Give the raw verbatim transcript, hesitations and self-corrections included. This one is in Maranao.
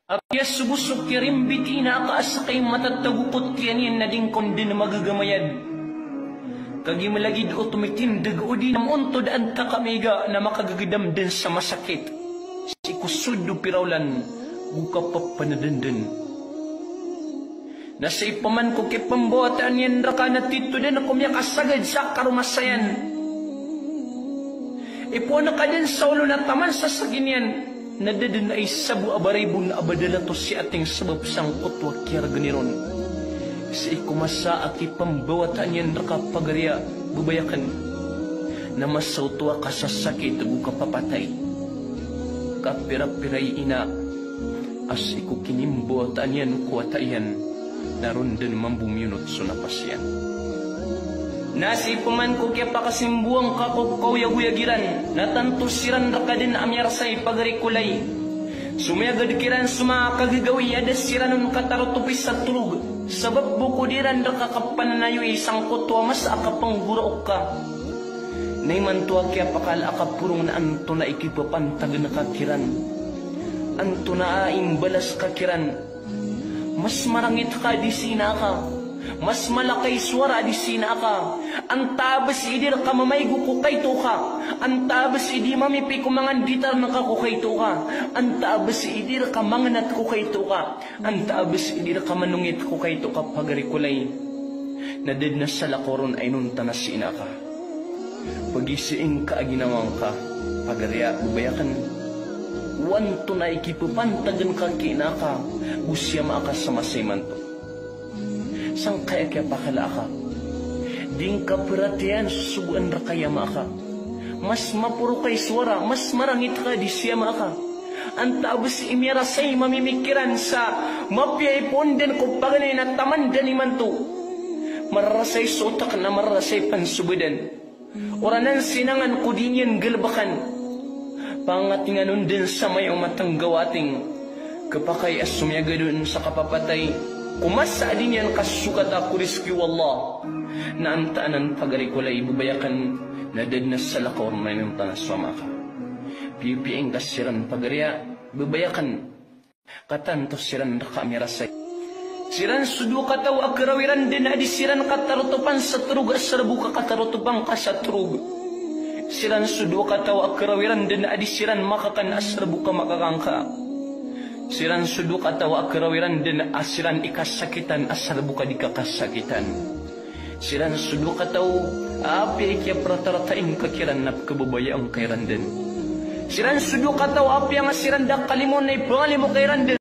Apiya so bo so kirimbit i ina aka a sakay matatago ko tiyan iyan na di ngka on dn magagamayad. Kagiya malagid oto mitindg odi na maontod antaa ka maiga na makagagdam dn sa masakit. Sii ko sod o piraolan go kapapanadn dn. Na sii pman ko kipmbawataan iyan rka na tito dn ko miyakasagad sa karomasayan. Ipoon ka dn sa olo na taman sa sagi niyan, na da dn a isa bo a baraibon a ba da lato si ating sabap sangkoto a kiyargn iron. Sii ko masa a kipmbawataan iyan rka pagariya, babay akn, na masa oto a kasasakit go kapapatay. Kapira-pira i ina a sii ko kinimbawataan iyan ko wata iyan, na ron dn mambo miyonot so napas iyan. Na sii pman ko kiyapakasimbowang ka ko kaoyagoyag iran, na tanto siran rka dn a miyarasay pagari ko lay. Somiyagad kiran so manga kagagawii a da siran on katarotopi sa torog, sabap bo ko di ran rka kapananayoyi sangkoto a masa a kapnggoraok ka. Na imanto a kiyapakala a kaporong na antonaa i kipapantagn ka kiran? Antonaa i mbalas ka kiran? Mas marangit ka di si ina aka. Mas mala ka i sowara di si ina aka. Antaa bs i di rka mamaygo ko kaito ka? Antaa bs i di mamipi ko manga nditarn ka ko kaito ka? Antaa bs i di rka mangnat ko kaito ka? Antaa bs i di rka manongit ko kaito ka pagari ko lay? Na da dn a salakaw ron a inonta na si ina aka. Pagisii ngka a ginawa ngka, pagariya, babay akn, o antonaa i kipapantagn ka ki ina aka go si ama aka sa masa imanto. Sangkaya kiyapakala aka, di ngka pratiyayaan so sogoan rka i ama aka. Mas maporo ka i sowara, mas marangit ka di si ama aka. Antaa bs i miyarasay mamimikiran sa mapiya i poon dn ko paganay na taman dn imanto. Mararasay so otak na mararasay pn so badan. Oranan sinangan ko di niyan galbkan. Pangatingan on dn sa mayaoma tanggawating. Khapakay a somiyagad on sa kapapatay ko masa a di niyan kasokata ko rizki o Allah. Na antaa nan pagari ko lay, babay akn, na da dn a salakaw ron a inonta na so ama aka. Piyapiya ngka siran pagariya, babay akn. Ka tanto siran rka miyarasay. Siran so dowa kataw a karaw iran dn a di siran katarotopan sa torog a asar bo ka katarotopan ka sa torog. Siran so dowa kataw a karaw iran dn a di siran makakan a asar bo ka makakan ka. Siran so dowa kataw a karaw iran dn a siran i kasakitan a asar bo ka di ka kasakitan. Siran so dowa kataw a apiya i kiyapratarata ngka kiran na pkhababayaan ka iran dn. Siran so dowa kataw a apiya nga siran da kalimo na ipangalimo ka iran dn.